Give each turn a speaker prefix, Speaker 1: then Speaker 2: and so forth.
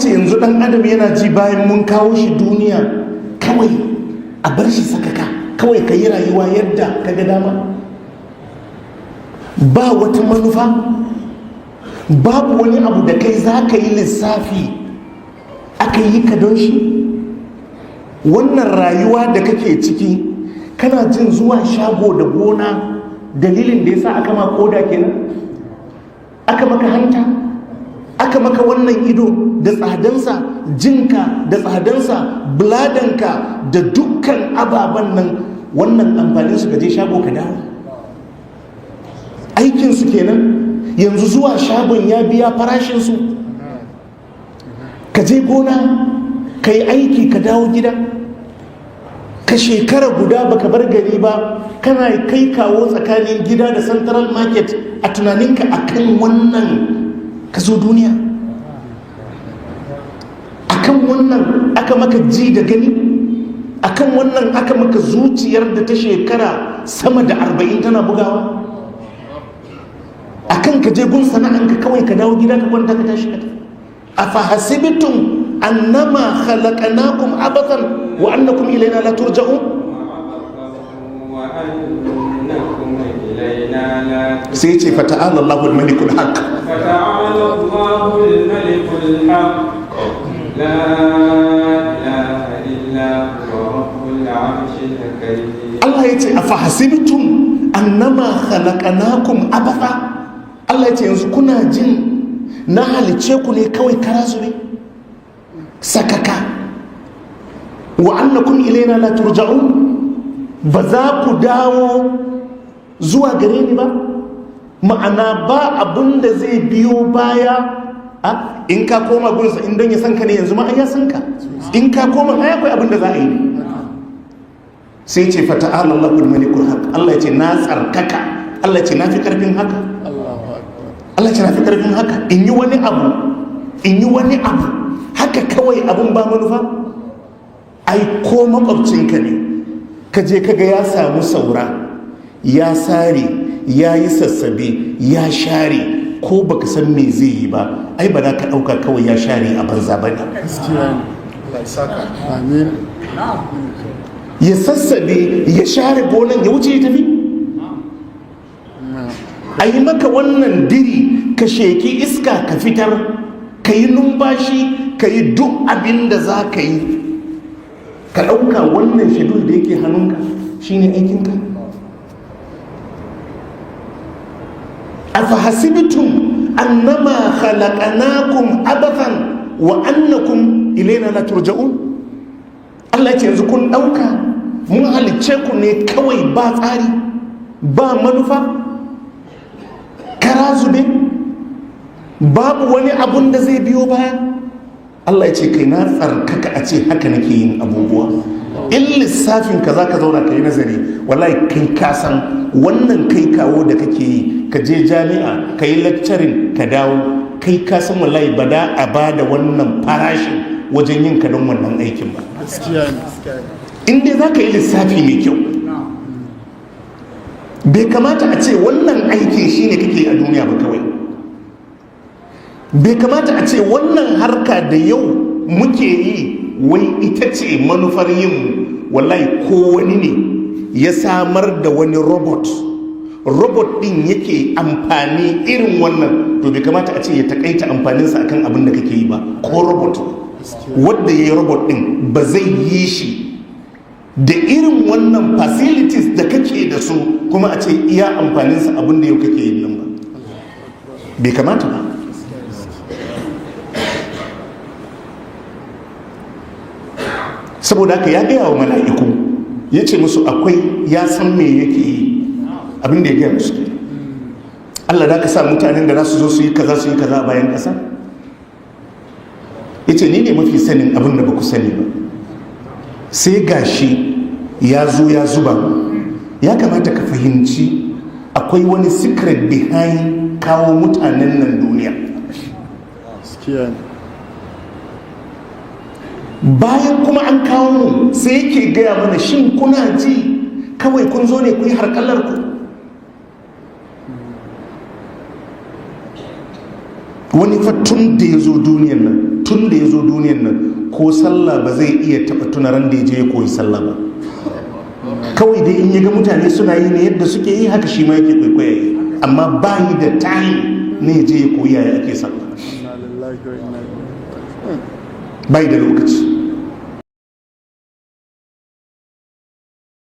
Speaker 1: ce yanzu dan adam yana ji bayan mun kawo shi duniya, kawai a bar shi sakaka, kawai ka yi rayuwa yadda ka ga dama, ba wata manufa, babu wani abu da kai za ka yi lissafi aka yi ka don shi. Wannan rayuwa da kake ciki, kana jin zuwa shago da gona dalilin da ya sa aka ma koda kenan, aka maka hanta, aka maka wannan ido da tsadansa, jinka da tsadansa, bladder-nka da dukkan ababen nan, wannan amfanin su je shago ka dawo, aikinsu kenan. Yanzu zuwa shagon ya biya farashinsu? Ka je gona ka yi aiki, ka dawo gida, ka shekara guda baka bar gari ba, kana kai kawo tsakanin gida da Central Market. A tunaninka akan wannan ka zo duniya? Akan wannan aka maka ji da gani? Akan wannan aka maka zuciyar da ta shekara sama da 40 tana bugawa? Akan ka je gun sana'anka kawai, ka dawo gida, ka kwanta, ka tashi ka tafi? أفحسبتم أنما خلقناكم عبثا وأنكم إلينا لا ترجعون.
Speaker 2: وأنكم إلينا لا
Speaker 1: Sai ce فتعالى الله الملك الحق.
Speaker 2: فتعالى الله الملك الحق، لا إله إلا هو، رب العرش الكريم.
Speaker 1: Allah ya ce أفحسبتم أنما خلقناكم عبثا. Allah ya ce yanzu kuna jin na halice ku ne kawai kara zube sakaka, وأنكم إلينا لا ترجعون, ba za ku dawo zuwa gare ni ba? Ma'ana ba abun da zai biyo baya. A in ka koma gunsa, in don ya san ka ne, yanzu ma ai ya san ka. In ka koma, ai akwai abin da za a yi ne. Sai ce فتعالى الله الملك الحق. Allah ya ce na tsarkaka. Allah ya ce na fi karfin haka. Allah ya ce na fi karfin haka, in yi wani abu, in yi wani abu haka kawai, abun ba manufa. Ai ko makwabcinka ne ka je kaga ya samu saura, ya sare, ya yi sassabe, ya share, ko baka san me zai yi ba, ai ba za ka ɗauka kawai ya share a banza ba ne.
Speaker 3: Gaskiya ne. Allah ya saka. Amin.
Speaker 1: Ya sassabe, ya share gonan, ya wuce ya tafi. A yi maka wannan diri, ka sheki iska, ka fitar, ka yi numfashi, ka yi duk abin da za ka yi, ka ɗauka wannan schedule da yake hannunka shine aikinka? أفحسبتم أنما خلقناكم عبثا وأنكم إلينا لا ترجعون. Allah ya ce yanzu kun ɗauka mun halicce ku ne kawai ba tsari, ba manufa, kara zube, babu wani abun da zai biyo baya? Allah ya ce kai, na tsarkaka a ce haka nake yin abubuwa. In lissafin ka za ka zauna ka yi nazari, wallahi kai ka san wannan kai kawo da kake yi, ka je jami'a, ka yi lecturing, ka dawo, kai ka san wallahi ba da a ba da wannan farashin wajen yin ka don wannan aikin ba.
Speaker 3: Gaskiya ne.
Speaker 1: In dai za ka yi lissafi mai kyau, bai kamata a ce wannan aikin shine kake a duniya ba kawai. Bai kamata a ce wannan harka da yau muke yi wai ita ce manufar yin. Wallahi ko wani ne ya samar da wani robot, robot din yake amfani irin wannan, to bai kamata a ce ya takaita amfaninsa akan abin da kake yi ba. Ko robot wadda ya yi robot din ba zai yi shi da irin wannan facilities da kake da su kuma a ce iya amfaninsa abin da yau kake yin nan ba. Bai kamata ba. Saboda haka ya gaya wa mala'iku, ya ce musu akwai, ya san me yake yi. Abin da ya gaya musu ke, Allah da ka sa mutanen da za su zo su yi kaza, su yi kaza a bayan ƙasa. Ya ce ni ne mafi sanin abin da ba ku sani ba. Sai gashi ya zo ya zuba. Ya kamata ka fahimci akwai wani secret behind kawo mutanen nan duniya.
Speaker 3: Gaskiya ne.
Speaker 1: Bayan kuma an kawo mu, sai yake gaya mana, shin kuna ji kawai kun zo ne ku yi harkallar ku? Wani fa tun da ya zo duniyan nan, tun da ya zo Ko sallah ba zai iya taɓa tuna ran da ya je ya koyi sallah ba. Kawai dai in ya ga mutane suna yi ne, yadda suke yi haka shi ma yake kwaikwaya yi, amma ba yi da time ne ya je ya koyi yaya ake sallah.
Speaker 3: Inna lillahi wa inna ilaihi.
Speaker 1: Bai da lokaci.